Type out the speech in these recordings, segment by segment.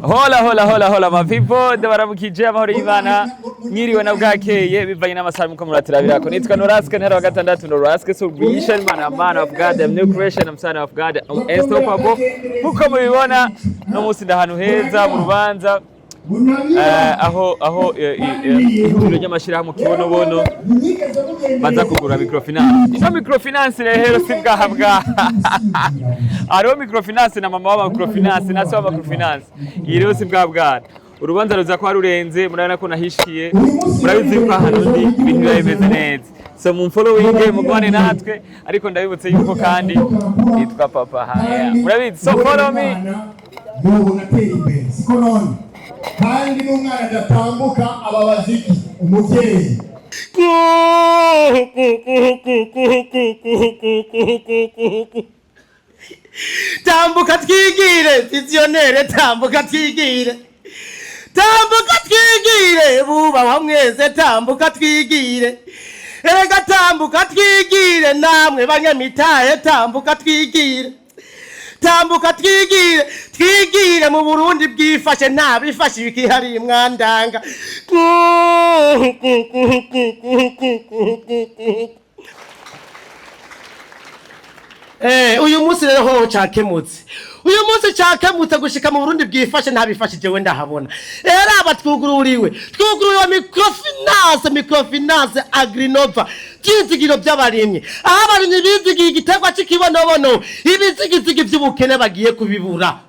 Hola hola hola hola my people, ndabaramukije amahoro y'Imana, mwiriwe na bwakeye bivanye n'amasaha muko muratirabirako. Nitwa Noraske ntara wa gatandatu, Noraske Solution, man, man of God, I'm new creation, I'm son of God, I'm unstoppable. Nkuko mubibona no munsi ndahantu heza mu rubanza, aho ihuriro ry'amashirahamwe Kibonobono baza kugura microfinance. Ino microfinance rero si bwaha bwaha, hariho microfinance na mama wa microfinance na se wa microfinance. Iyi rero si bwa bwana, urubanza ruza kuba rurenze. Murabona ko nahishiye, murabizi yuko ahantu ndi ibintu biba bimeze neza, so mumfollowinge, mugwane natwe. Ariko ndabibutse yuko kandi nitwa Papa Haya, murabizi, so follow me. Yobona atera imbere, siko none? Kandi n'umwana adatambuka ababaza iki umubyeyi? Tambuka twigire, visionnaire, tambuka twigire, tambuka twigire, bubahwa mwese, tambuka twigire. Erega tambuka twigire, namwe banyamitahe, tambuka twigire, tambuka twigire, twigire mu Burundi bwifashe, nta bifashe bikihariye mwandanga. Uyu munsi rero hoho cakemutse, uyu munsi cakemutse gushika mu Burundi bwifashe, ntabifashe jewe ndahabona. Rero aba twugururiwe, twugururiwe microfinance, microfinance Agrinova, vyizigiro vy'abarimyi, aho abarimyi bizigiye igiterwa c'ikibonobono, ibizigizigi vy'ubukene bagiye kubibura.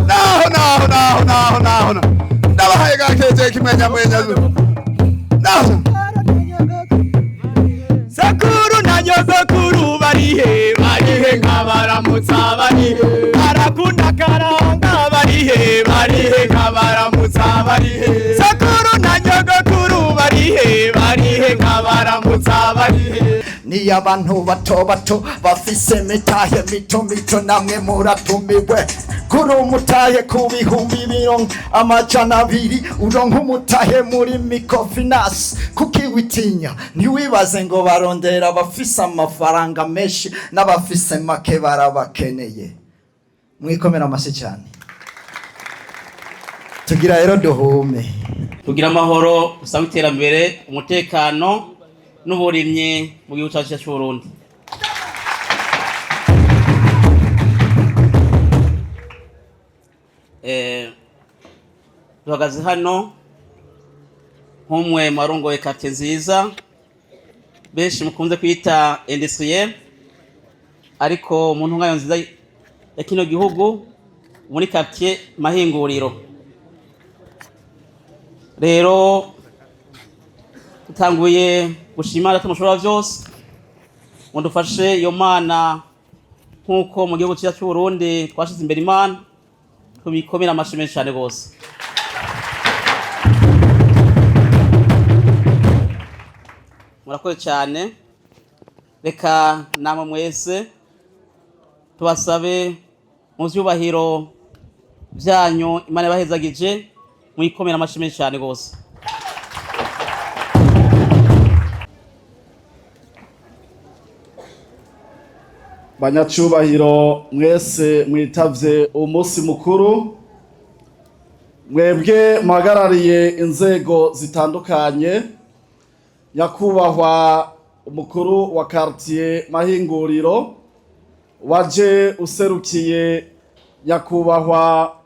Naho naho naho naho naho ndabahaye gakeje kimwenya mwenya naho. Sakuru na nyogokuru barihe, barihe nkabaramutsa, barihe barakunda karanga, barihe, barihe nkabaramutsa, barihe. Sakuru na nyogokuru barihe, barihe nkabaramutsa, barihe. Ni abantu bato bato bafise mitahe mito mito, namwe muratumiwe. Kuri umutahe ku 200,000 uronka umutahe muri microfinance. Kuki witinya? Ntiwibaze ngo barondera abafise amafaranga menshi, n'abafise make barabakeneye. Mwikomera amashyi cyane, tugira rero duhume. Tugira amahoro, usanga iterambere, umutekano n'uburimyi mu gihugu cyacu cy'u Burundi. Duhagaze hano nk'umwe mu barongoye quartier nziza, benshi mukunze kwita industriel, ariko mu ntungayo nziza ya kino gihugu muri quartier Mahinguriro. Rero dutanguye gushima Data mushobora byose ngo dufashe iyo mana, nk'uko mu gihugu cyacu cy'u Burundi twashize imbere Imana, tubikomera amashyi menshi cyane rwose. Murakoze cyane. Reka namwe mwese Tubasabe mu vyubahiro vyanyu, Imana ibahezagije, mwikomera amashyi menshi cyane rwose. Banyacubahiro mwese mwitavye umunsi mukuru, mwebwe muhagarariye inzego zitandukanye, nyakubahwa umukuru wa quartier Mahinguriro waje userukiye nyakubahwa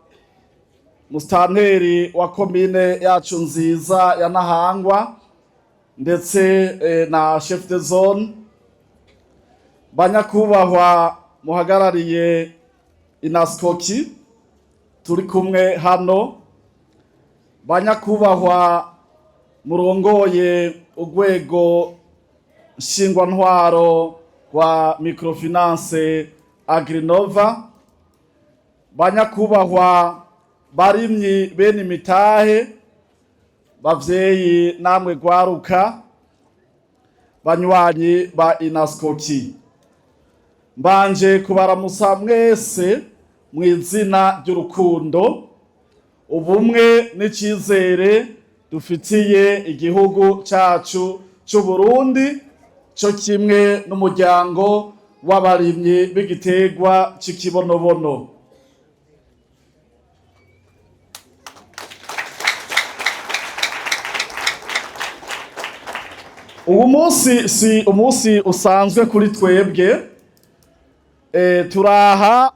musitanteri wa komine yacu nziza ya Ntahangwa, ndetse na chef de zone, banyakubahwa muhagarariye Inascoki turi kumwe hano, banyakubahwa murongoye urwego nshingwantwaro rwa microfinance Agrinova, banyakubahwa barimyi bene imitahe, bavyeyi namwe gwaruka, banywanyi ba Inascoki, mbanje kubaramusa mwese mu izina ry'urukundo, ubumwe n'icizere dufitiye igihugu cacu c'u Burundi, co kimwe n'umuryango w'abarimyi b'igiterwa c'ikibonobono. Uwu munsi si umunsi usanzwe kuri twebwe, turaha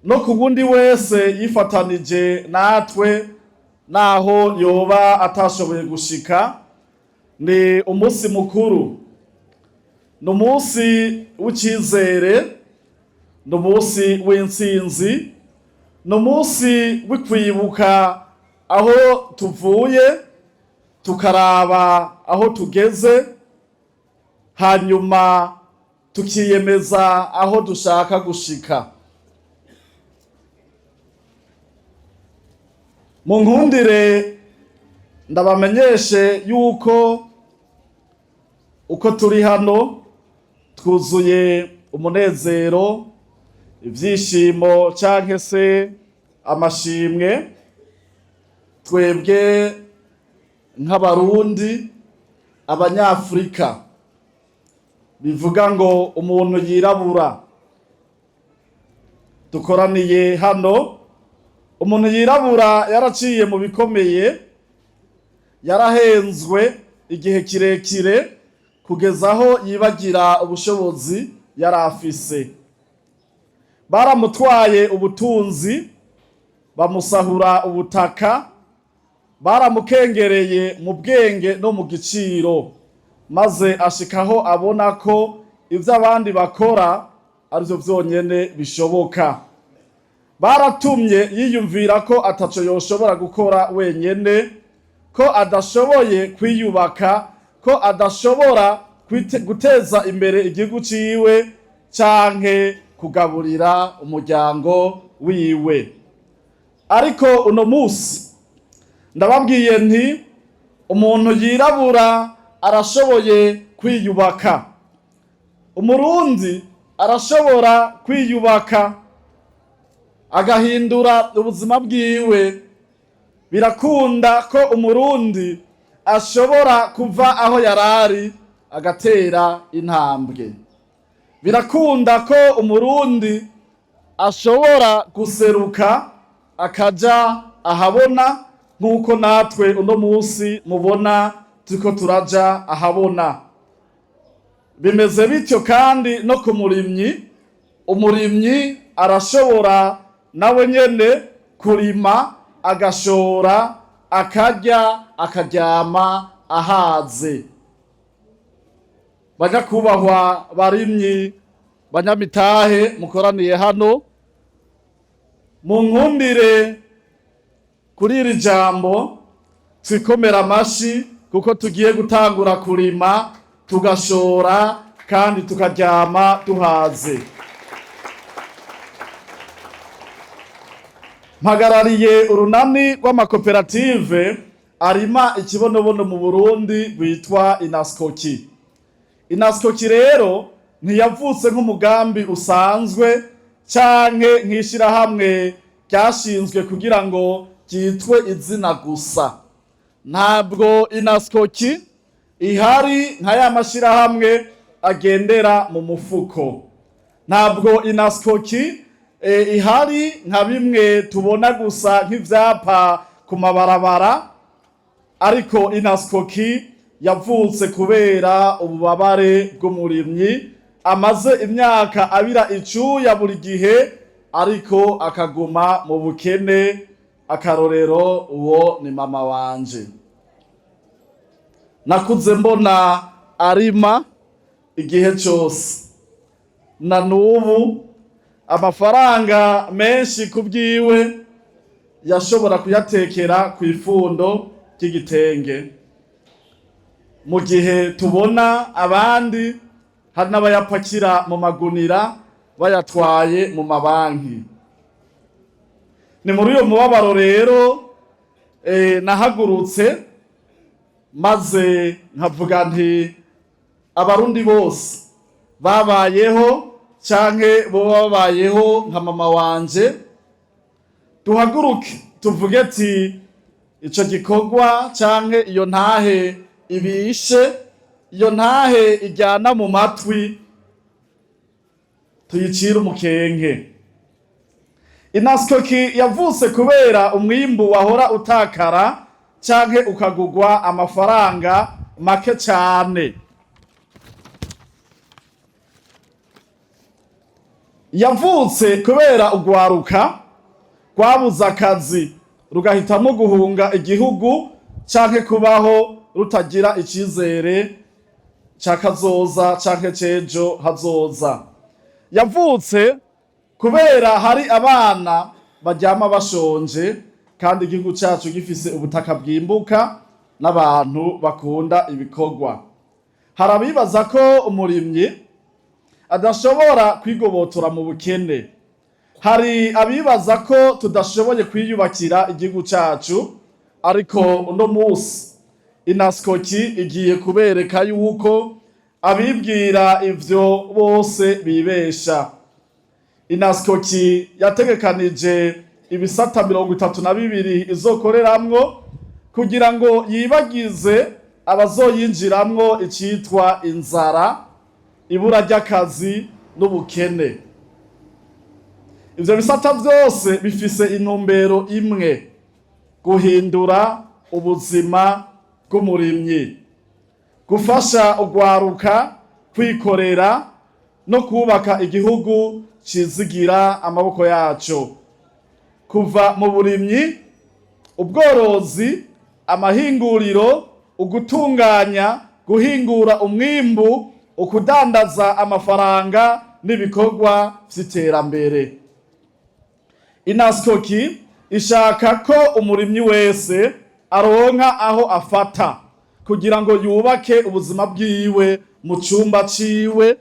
no ku wundi wese yifatanije natwe naho yoba atashoboye gushika. Ni umunsi mukuru, ni umunsi w'icizere, ni umunsi w'intsinzi, ni umunsi w'ikwibuka aho tuvuye tukaraba aho tugeze, hanyuma tukiyemeza aho dushaka gushika. Mu nkundire ndabamenyeshe yuko uko turi hano twuzuye umunezero, ivyishimo canke se amashimwe. Twebwe nk'abarundi, abanyafrika, bivuga ngo umuntu yirabura, dukoraniye hano. Umuntu yirabura yaraciye mu bikomeye, yarahenzwe igihe kirekire kugeza aho yibagira ubushobozi yari afise. Baramutwaye ubutunzi, bamusahura ubutaka, baramukengereye mu bwenge no mu giciro, maze ashikaho abona ko ivyo abandi bakora arivyo vyonyene bishoboka. Baratumye yiyumvira ko ataco yoshobora gukora wenyene, ko adashoboye kwiyubaka, ko adashobora guteza imbere igihugu ciwe canke kugaburira umuryango wiwe. Ariko uno musi ndababwiye nti umuntu yirabura arashoboye kwiyubaka, umurundi arashobora kwiyubaka agahindura ubuzima bwiwe. Birakunda ko umurundi ashobora kuva aho yarari agatera intambwe. Birakunda ko umurundi ashobora guseruka akaja ahabona, nk'uko natwe uno munsi mubona turiko turaja ahabona. Bimeze bityo kandi no ku murimyi. Umurimyi arashobora nawe nyene kurima, agashora, akarya, akaryama ahaze. Banyakubahwa barimyi, banyamitahe mukoraniye hano, mu nkundire kuri iri jambo twikomera amashi, kuko tugiye gutangura kurima, tugashora kandi tukaryama duhaze. Mpagarariye urunani rw'amakoperative arima ikibonobono mu Burundi rwitwa Inascoki. Inascoki rero ntiyavutse nk'umugambi usanzwe canke nk'ishirahamwe ryashinzwe kugira ngo ryitwe izina gusa. Ntabwo Inascoki ihari nka ya mashirahamwe agendera mu mufuko. Ntabwo Inascoki ihari nka bimwe tubona gusa nk'ivyapa ku mabarabara, ariko Inascoki yavutse kubera ububabare bw'umurimyi amaze imyaka abira icuya buri gihe, ariko akaguma mu bukene. Akarorero, uwo ni mama wanje. Nakuze mbona arima igihe cyose, na n'ubu amafaranga menshi ku bwiwe yashobora kuyatekera ku ifundo ry'igitenge, mu gihe tubona abandi hari n'abayapakira mu magunira bayatwaye mu mabanki. Ni muri uyo mubabaro rero nahagurutse maze nkavuga nti: "Abarundi bose babayeho canke bo babayeho nka mama wanje, duhaguruke tuvuge ati ico gikorwa canke iyo ntahe ibishe, iyo ntahe ijyana mu matwi, tuyicire umukenke." Inascoki yavutse kubera umwimbu wahora utakara canke ukagugwa amafaranga make cane. Yavutse kubera ugwaruka rwabuze akazi rugahitamo guhunga igihugu canke kubaho rutagira icizere ca kazoza canke c'ejo hazoza. Yavutse kubera hari abana baryama bashonje kandi igihugu cacu gifise ubutaka bwimbuka n'abantu bakunda ibikorwa. Hari abibaza ko umurimyi adashobora kwigobotora mu bukene. Hari abibaza ko tudashoboye kwiyubakira igihugu cacu, ariko uno musi Inascoki igiye kubereka yuko abibwira ivyo bose bibesha. Inascoki yategekanije ibisata 32 izokoreramwo kugira ngo yibagize abazoyinjiramwo icitwa inzara, ibura ry'akazi n'ubukene. Ivyo bisata vyose bifise intumbero imwe: guhindura ubuzima bw'umurimyi, gufasha ugwaruka kwikorera no kubaka igihugu cizigira amaboko yaco, kuva mu burimyi, ubworozi, amahinguriro, ugutunganya, guhingura umwimbu, ukudandaza amafaranga n'ibikorwa vy'iterambere. Inascoki ishaka ko umurimyi wese aronka aho afata kugira ngo yubake ubuzima bwiwe mu cumba ciwe,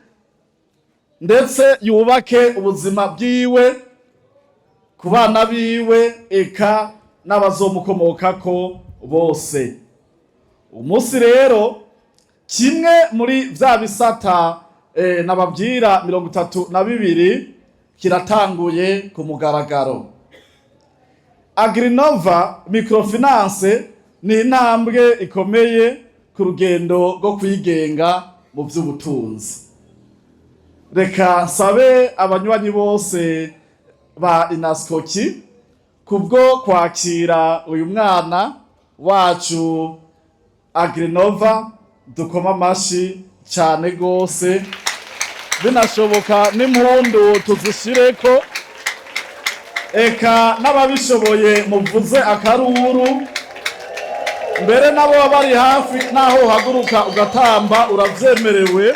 ndetse yubake ubuzima bwiwe ku bana biwe, eka n'abazomukomokako bose. Umunsi rero kimwe muri vya bisata nababwira 32 kiratanguye ku mugaragaro. Agrinova Microfinance ni intambwe ikomeye ku rugendo rwo kwigenga mu vy'ubutunzi. Reka nsabe abanywanyi bose ba Inascoki kubwo kwakira uyu mwana wacu Agrinova, dukoma amashi cyane gose, binashoboka n'impundu tuzishireko, eka n'ababishoboye muvuze akaruru, mbere nabo baba bari hafi, naho uhaguruka ugatamba uravyemerewe.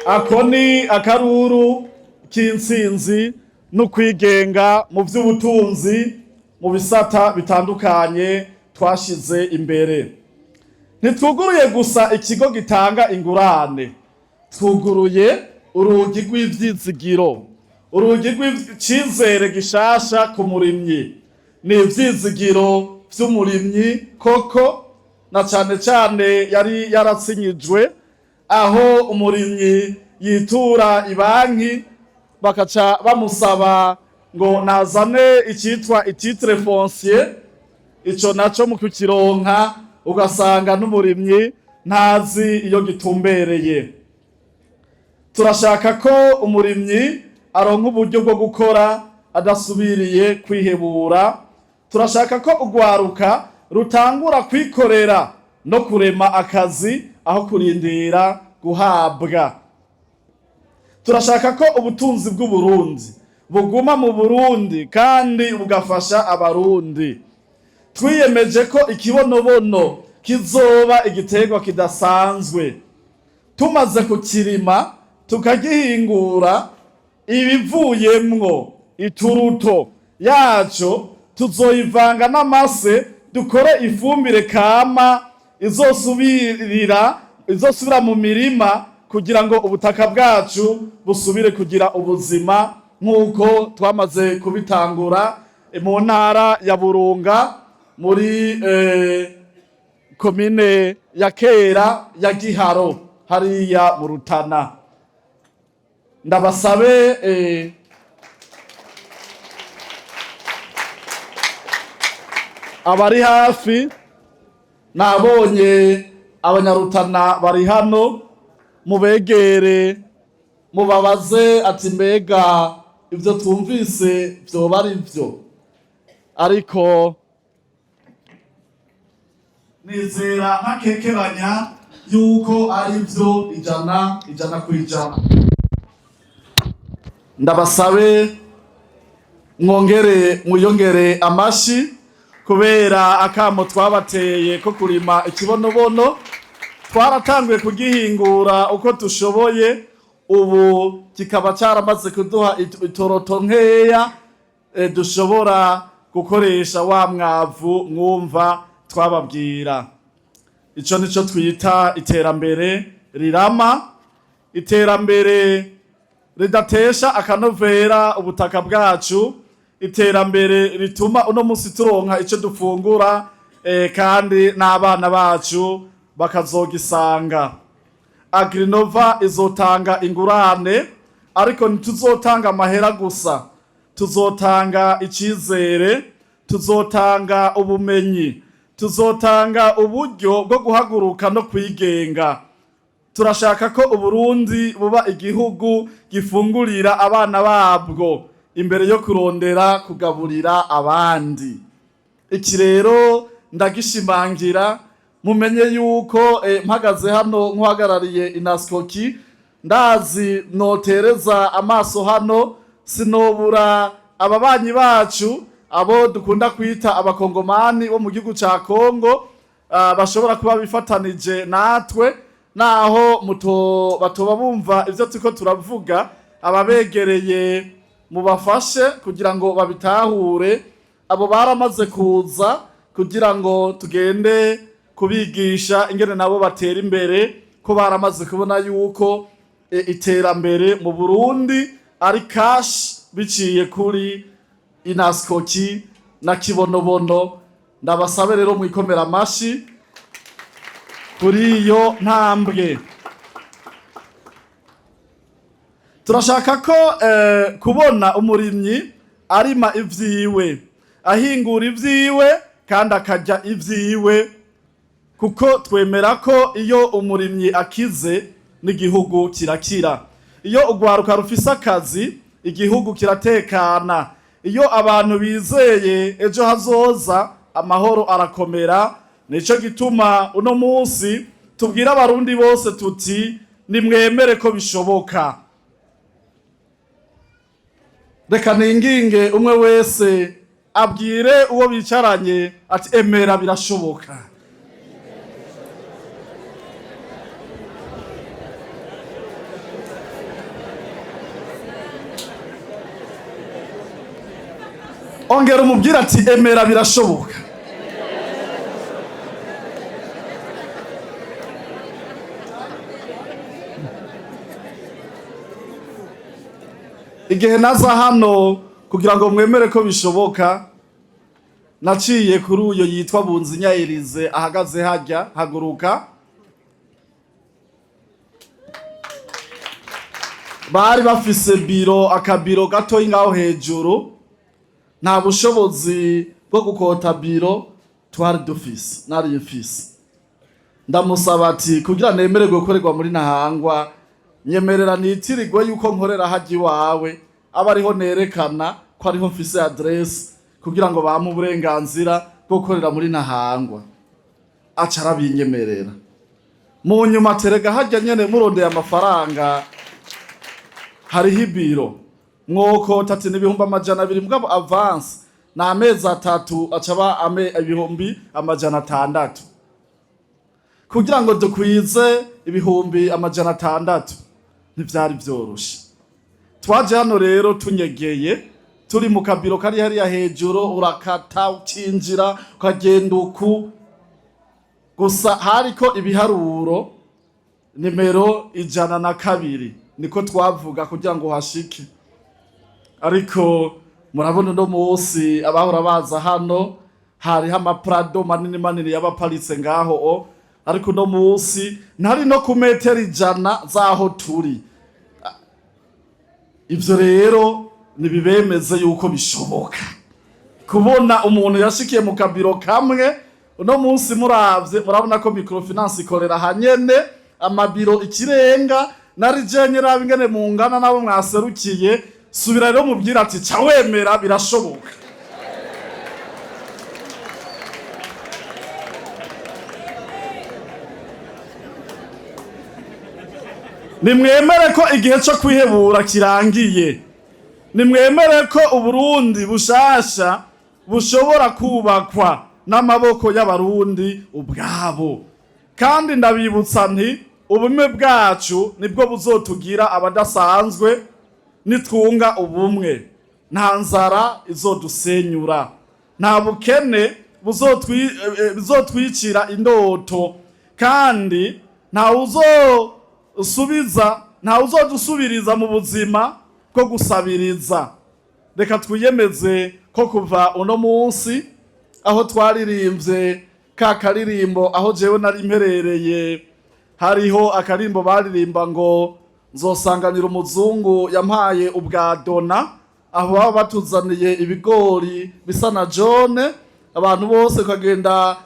Ako ni akaruru k'intsinzi n'ukwigenga mu vy'ubutunzi mu bisata bitandukanye twashize imbere. Ntitwuguruye gusa ikigo gitanga ingurane, twuguruye urugi rw'ivyizigiro, urugi rw'icizere gishasha ku murimyi. Ni ivyizigiro vy'umurimyi koko. Na cane cane yari yarasinyijwe, aho umurimyi yitura ibanki bakaca bamusaba ngo nazane icitwa i titre foncier. Ico naco mu kukironka ugasanga n'umurimyi ntazi iyo gitumbereye. Turashaka ko umurimyi aronka uburyo bwo gukora adasubiriye kwihebura. Turashaka ko urwaruka rutangura kwikorera no kurema akazi aho kurindira guhabwa. Turashaka ko ubutunzi bw'Uburundi buguma mu Burundi kandi bugafasha Abarundi. Twiyemeje ko ikibonobono kizoba igiterwa kidasanzwe. Tumaze kukirima, tukagihingura, ibivuyemwo, ituruto yaco, tuzoyivanga n'amase, dukore ifumbire kama izosubira mu mirima kugira ngo ubutaka bwacu busubire kugira ubuzima, nk'uko twamaze kubitangura mu ntara ya Burunga, muri komine ya kera ya Giharo, hariya mu Rutana. Ndabasabe abari hafi, nabonye Abanyarutana bari hano, mubegere mubabaze ati: "Mbega ibyo twumvise vyoba ari byo?" Ariko nizera ntakekeranya yuko ari byo 100%. Ndabasabe mwongere mwiyongere amashi kubera akamo twabateye ko kurima ikibonobono. Twaratanguye kugihingura uko dushoboye, ubu kikaba cyaramaze kuduha itoroto nkeya dushobora gukoresha wa mwavu mwumva twababwira. Ico nico twita iterambere rirama, iterambere ridatesha akanovera ubutaka bwacu, iterambere rituma uno munsi turonka ico dufungura kandi n'abana bacu bakazogisanga. Agrinova izotanga ingurane, ariko ntituzotanga amahera gusa, tuzotanga icizere, tuzotanga ubumenyi, tuzotanga uburyo bwo guhaguruka no kwigenga. Turashaka ko Uburundi buba igihugu gifungurira abana babwo imbere yo kurondera kugaburira abandi. Iki rero ndagishimangira. Mumenye yuko mpagaze hano nk'uhagarariye Inascoki, ndazi notereza amaso hano sinobura ababanyi bacu, abo dukunda kwita Abakongomani bo mu gihugu ca Kongo, bashobora kuba bifatanije natwe, naho muto batoba bumva ivyo turiko turavuga. Ababegereye mubafashe kugira ngo babitahure. Abo baramaze kuza kugira ngo tugende kubigisha ingene nabo batera imbere, ko baramaze kubona yuko iterambere mu Burundi ari cash biciye kuri Inascoki na Kibonobono. Ndabasabe rero mwikomera amashi kuri iyo ntambwe. Turashaka ko kubona umurimyi arima ivyiwe, ahingura ivyiwe kandi akarya ivyiwe, kuko twemera ko iyo umurimyi akize n'igihugu kirakira, iyo urwaruka rufise akazi igihugu kiratekana, iyo abantu bizeye ejo hazoza amahoro arakomera. Nico gituma uno munsi tubwira Abarundi bose tuti: "Nimwemere ko bishoboka." Reka ninginge umwe wese abwire uwo bicaranye ati: "Emera, birashoboka." Ongera umubwire ati: "Emera, birashoboka." Igihe naza hano kugira ngo mwemere ko bishoboka, Naciye kuri uyo yitwa Bunzinya Elize ahagaze hajya haguruka. Bari bafise biro, akabiro gatoyi ngaho hejuru. Nta bushobozi bwo gukota biro twari dufise, nari mfise. Ndamusaba ati kugira nemererwe gukorerwa muri Ntahangwa, nyemerera nitirirwe yuko nkorera hajya iwawe, aba ariho nerekana ko ariho mfise adresse, kugira ngo bampe uburenganzira bwo gukorera muri Ntahangwa. Aca arabinyemerera. Mu nyuma terega hajya nyene murondeye amafaranga, hariho ibiro mwokota, ati 200,000, mugabo avance ni amezi 3, aca aba 600,000. Kugira ngo dukwize 600,000 ntivyari vyoroshe. Twaje hano rero tunyegeye, turi mu kabiro kari hariya hejuru, urakata ukinjira ukagenda uku. Gusa hariko ibiharuro nimero 102 niko twavuga kugira ngo hashike. Ariko murabona uno munsi abahora baza hano hariho amaprado manini manini yabaparitse ngaho o, ariko uno munsi ntari no ku metero 100 z'aho turi. Ivyo rero nibibemeze yuko bishoboka kubona umuntu yashikiye mu kabiro kamwe. Uno munsi muravye murabona ko microfinance ikorera hanyene, amabiro ikirenga. Nari jenye raba ingene mungana nabo mwaserukiye. Subira rero mubwira ati ca wemera birashoboka. Nimwemere ko igihe cyo kwihebura kirangiye. Nimwemere ko Uburundi bushasha bushobora kubakwa n'amaboko y'Abarundi ubwabo. Kandi ndabibutsa nti ubumwe bwacu nibwo buzotugira abadasanzwe. Nitwunga ubumwe, nta nzara izodusenyura, nta bukene buzotwicira indoto, kandi nta uzosubiza, nta uzodusubiriza mu buzima bwo gusabiriza. Reka twiyemeze ko kuva uno munsi, aho twaririmbye ka karirimbo, aho jewe nari mperereye, hariho akarimbo baririmba ngo nzosanganira umuzungu yampaye ubwa dona, aho baba batuzaniye ibigori bisa na jaune, abantu bose ukagenda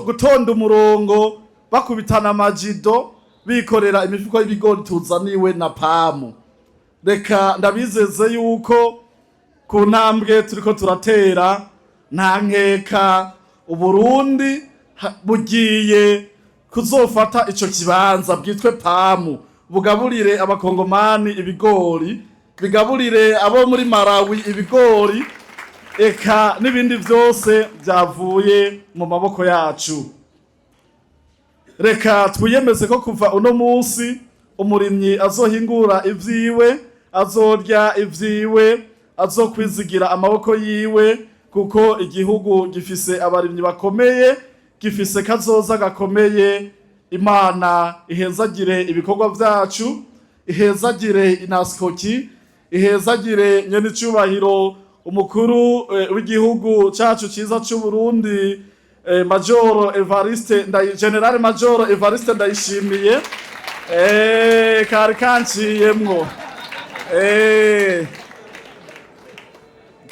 gutonda umurongo bakubitana amajido, bikorera imifuko y'ibigori tuzaniwe na PAM. Reka ndabizeze yuko ku ntambwe turiko turatera, nta nkeka Uburundi bugiye kuzofata ico kibanza, bwitwe PAM, bugaburire Abakongomani ibigori, bigaburire abo muri Malawi ibigori, eka n'ibindi vyose byavuye mu maboko yacu. Reka twiyemeze ko kuva uno munsi umurimyi azohingura ivyiwe, azorya ivyiwe, azokwizigira amaboko yiwe, kuko igihugu gifise abarimyi bakomeye, gifise kazoza gakomeye. Imana ihezagire ibikorwa vyacu, ihezagire inasikoki, ihezagire nyenicubahiro umukuru w'igihugu cacu ciza c'Uburundi, Majoro Evariste Ndayi, General Majoro Evariste Ndayishimiye. Kari kanciyemwo,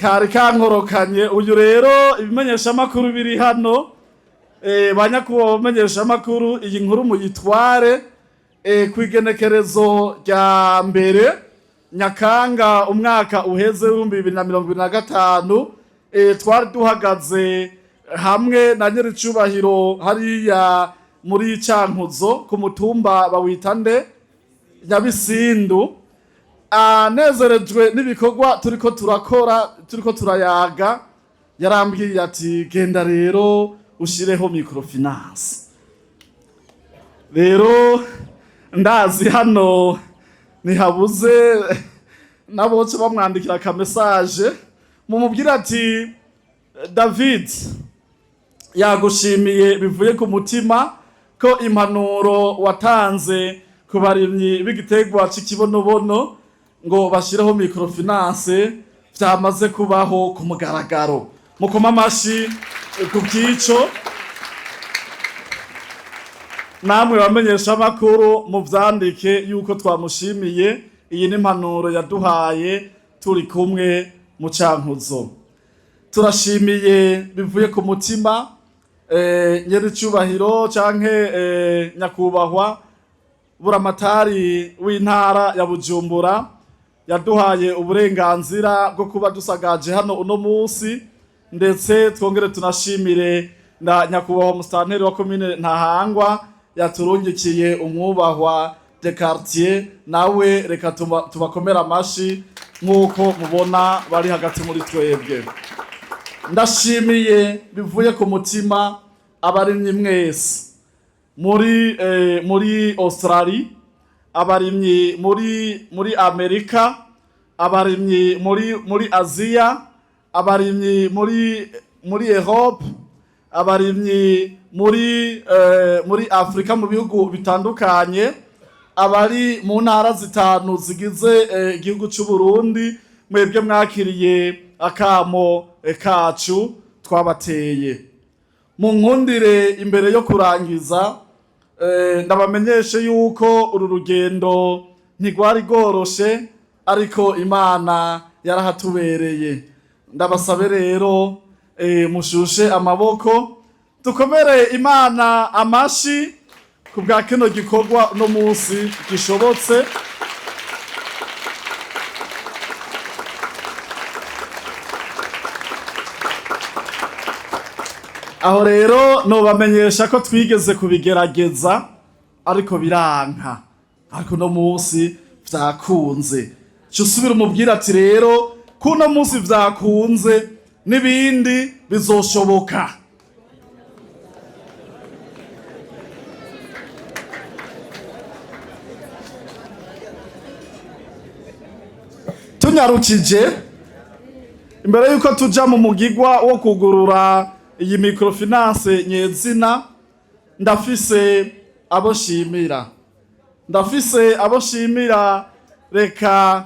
kari kankorokanye. Uyu rero ibimenyeshamakuru biri hano, banyakubaha bamenyeshamakuru, iyi nkuru muyitware. Kw'igenekerezo rya 1 Nyakanga umwaka uheze w'2025, twari duhagaze hamwe na nyiricubahiro hariya muri Cankuzo ku mutumba bawita nde, Nyabisindu, anezerejwe n'ibikorwa turiko turakora, turiko turayaga. Yarambwiye ati genda rero ushireho microfinance. Rero ndazi hano ntihabuze naboce bamwandikira aka message, mumubwira ati David yagushimiye bivuye ku mutima ko impanuro watanze ku barimyi b'igiterwa c'ikibonobono ngo bashireho microfinance vyamaze kubaho ku mugaragaro. Mukoma amashi ku bw'ico. Namwe bamenyesha amakuru, muvyandike yuko twamushimiye. Iyi ni impanuro yaduhaye turi kumwe mu Cankuzo. Turashimiye bivuye ku mutima nyir'icyubahiro canke nyakubahwa buramatari w'intara ya Bujumbura, yaduhaye uburenganzira bwo kuba dusagaje hano uno munsi. Ndetse twongere tunashimire na nyakubahwa musitanteri wa komine Ntahangwa yaturungikiye umwubahwa de quartier. Nawe reka tubakomere amashi nk'uko mubona bari hagati muri twebwe. Ndashimiye bivuye ku mutima abarimyi mwese muri Australie, abarimyi muri Amerika, abarimyi muri Aziya, abarimyi muri Europe, abarimyi muri Afrika mu bihugu bitandukanye, abari mu ntara zitanu zigize igihugu cy'u Burundi. Mwebwe mwakiriye akamo kacu twabateye. Mu nkundire, imbere yo kurangiza, ndabamenyeshe yuko uru rugendo ntigwari rworoshe, ariko Imana yarahatubereye. Ndabasabe rero mushushe amaboko, dukomere Imana amashi ku bwa kino gikorwa uno munsi gishobotse. Aho rero nobamenyesha ko twigeze kubigerageza ariko biranka, ariko uno munsi vyakunze. Ca usubira umubwira ati: "Rero ko uno munsi vyakunze, n'ibindi bizoshoboka." Tunyarukije imbere yuko tuja mu mugigwa wo kugurura iyi microfinance nyezina, ndafise abo shimira, ndafise abo shimira. Reka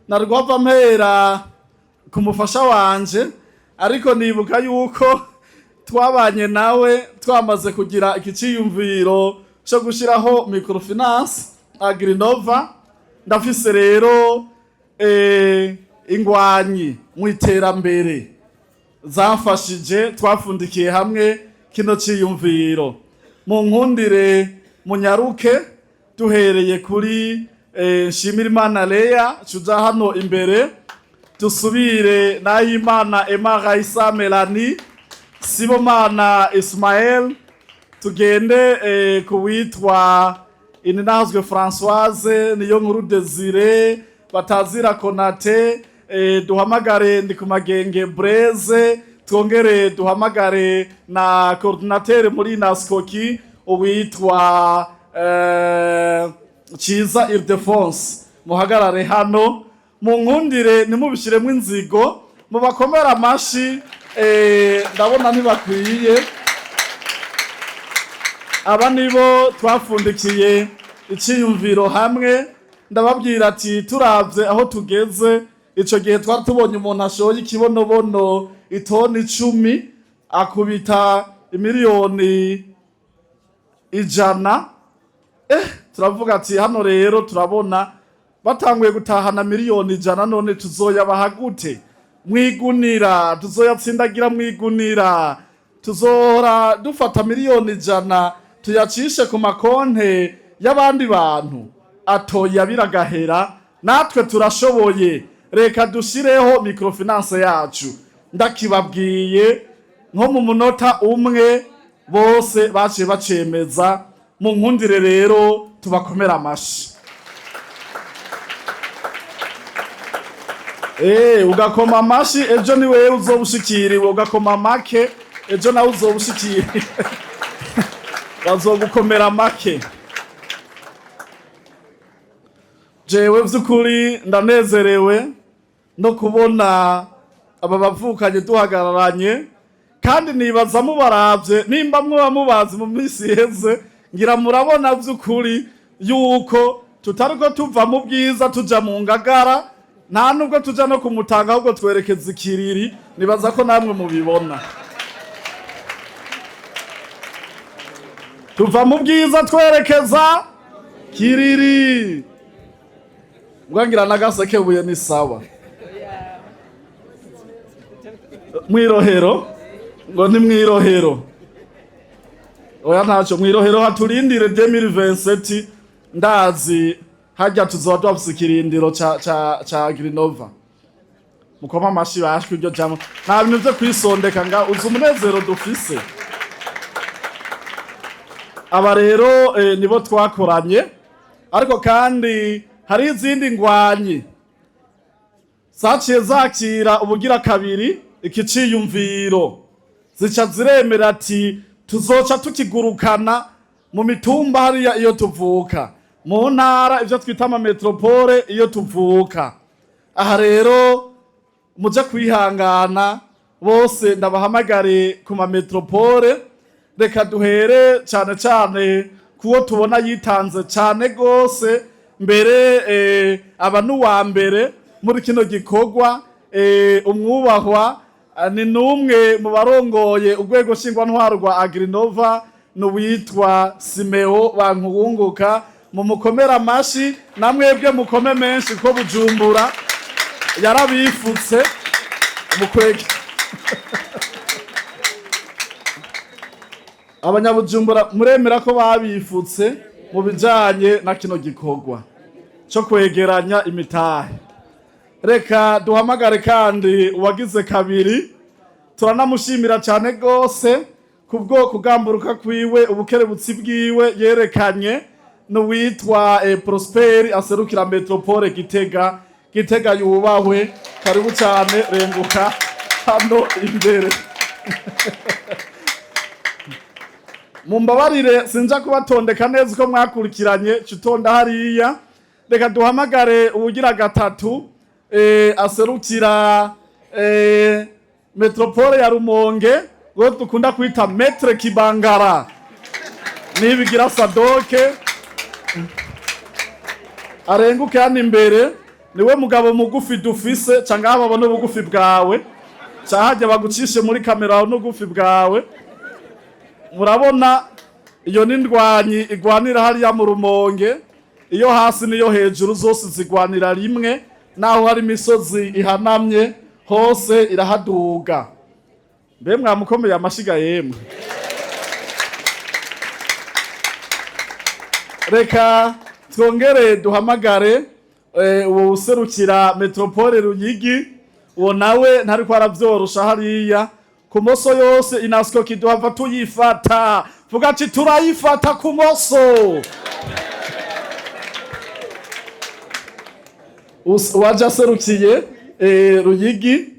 narwava mpera ku mufasha wanje, ariko nibuka yuko twabanye nawe twamaze kugira ikiciyumviro cyo gushyiraho microfinance Agrinova. Ndafise rero ingwanyi mu iterambere zamfashije, twafundikiye hamwe kino ciyumviro. Mu nkundire munyaruke, duhereye kuri Nshimirimana Leya, tuja hano imbere, dusubire Nahimana Emma Raisa Melanie, Sibomana Ismael, tugende ku witwa Ininahazwe Françoise, niyo nkuru Desire batazira Konate, duhamagare Ndikumagenge Breze, twongere duhamagare na coordinateur muri Naskoki uwitwa Ciza Ildefonse. Muhagarare hano, mu nkundire, ntimubishiremo inzigo, mubakomere amashi. Ndabona ntibakwiye. Aba nibo twafundikiye iciyumviro hamwe. Ndababwira ati turavye aho tugeze, ico gihe twari tubonye umuntu ashoye ikibonobono itoni 10 akubita imiliyoni 100. Turavuga ati hano rero turabona batanguye gutahana miliyoni 100, none tuzoyabaha gute mwigunira? Tuzoyatsindagira mwigunira? Tuzohora dufata miliyoni 100 tuyacishe ku makonte y'abandi bantu? Atoya, biragahera, natwe turashoboye, reka dushireho microfinance yacu. Ndakibabwiye nko mu munota umwe bose baciye bacemeza. Mu nkundire rero tubakomera amashi. Ugakoma amashi, ejo ni wewe uzoba ushikiriwe. Ugakoma make, ejo nawe uzoba ushikiriwe, bazogukomera make. Jewe vy'ukuri ndanezerewe no kubona aba bavukanye duhagararanye, kandi nibaza mubaravye, nimba mwoba mubazi mu minsi iheze, ngira murabona vy'ukuri yuko tutariko tuva mu bwiza tuja mu Ngagara. Nta nubwo tuja no kumutanga, ahubwo twerekeza ikiriri. Nibaza ko namwe mubibona. Tuva mu Bwiza twerekeza Kiriri. Mbwangira n'Agasekebuye ni sawa. Mwirohero ngo ni Mwirohero. Oya, ntacyo, Mwirohero haturindire 2027. Ndazi hajya tuzoba dufise ikirindiro ca Agrinova. Mukoma amashi bashwe iryo jambo. Nta bintu vyo kwisondeka nga uzi umunezero dufise. Aba rero nibo twakoranye, ariko kandi hari izindi ngwanyi zaciye zakira ubugira kabiri iki ciyumviro, zica ziremera ati tuzoca tukigurukana mu mitumba hariya iyo tuvuka, mu ntara, ibyo twita ama métropoles iyo tuvuka. Aha rero muje kwihangana, bose ndabahamagare ku ma métropoles. Reka duhere cyane cyane kuwo tubona yitanze cyane gose mbere, aba n'uwa mbere muri kino gikorwa. Umwubahwa ni n'umwe mu barongoye urwego nshingwantwaro rwa Agrinova, n'uwitwa Simeo Bankuwunguka. Mumukomere amashi, namwebwe mukome menshi ko Bujumbura yarabifutse mukwege. Abanyabujumbura muremera ko babifutse mu bijanye na kino gikorwa cyo kwegeranya imitahe. Reka duhamagare kandi uwagize kabiri. Turanamushimira cyane rwose kubwo kugamburuka kwiwe, ubukerebutsi bwiwe yerekanye, n'uwitwa Prosperi aserukira Metropole Gitega. Gitega yubahwe. Karibu cyane, renguka hano imbere. Mumbabarire, sinja kubatondeka neza uko mwakurikiranye, cutonda hariya. Reka duhamagare ubugira gatatu, aserukira Metropole ya Rumonge, ngo dukunda kwita Maître Kibangara, Nibigira Sadoke. Arenguke hano imbere. Niwe mugabo mugufi dufise. Canga babone ubugufi bwawe, cahajya bagucishe muri kamera n'ubugufi bwawe. Murabona iyo ni ndwanyi igwanira hariya mu Rumonge. Iyo hasi niyo hejuru zose zigwanira rimwe, naho hari imisozi ihanamye hose irahaduga. Mbe mwamukomeye amashiga yemwe? Reka twongere duhamagare uwo userukira Metropole Ruyigi. Uwo nawe ntariko aravyorosha hariya ku moso yose. Inasiko kiduhava tuyifata, vuga ati turayifata ku moso. Uwaje aserukiye Ruyigi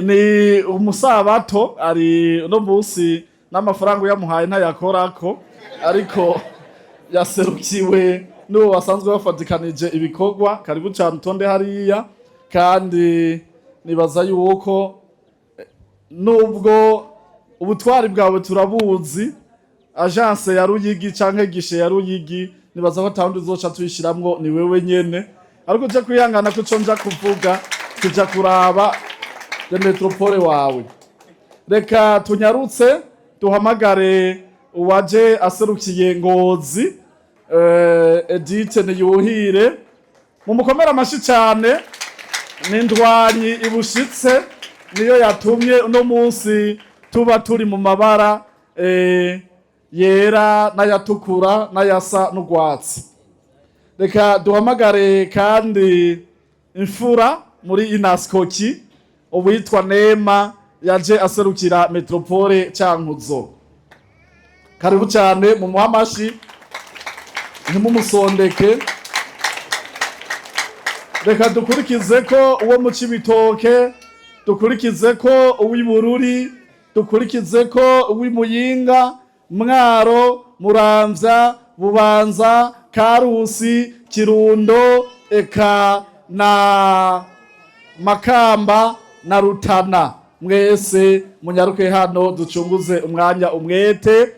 ni umusabato ari uno munsi, n'amafaranga uyamuhaye ntayakorako, ariko yaserukiwe n'uwo basanzwe bafatikanije ibikorwa. Karibu cyane, utonde hariya. Kandi nibaza yuko nubwo ubutwari bwawe turabuzi, agence ya Ruyigi canke guichet ya Ruyigi, nibaza ko atawundi uzoca tuyishiramwo, ni wewe nyene. Ariko uje kwihangana kuco nja kuvuga, tuja kuraba de metropole wawe. Reka tunyarutse duhamagare uwaje aserukiye Ngozi, Edith Niyuhire. Mumukomere amashi cyane. Ni ndwanyi ibushitse, niyo yatumye uno munsi tuba turi mu mabara yera n'ayatukura n'ayasa n'urwatsi. Reka duhamagare kandi imfura muri Inaskoki, uwitwa Nema yaje aserukira Metropole Cankuzo. Karibu cyane, mumuhe amashi, ntimumusondeke. Reka dukurikize ko uwo mu Cibitoke, dukurikize ko uw'ibururi, dukurikize ko uw'imuyinga, Mwaro, Muramvya, Bubanza, Karusi, Kirundo, eka na Makamba na Rutana. Mwese munyaruke hano, ducunguze umwanya umwete.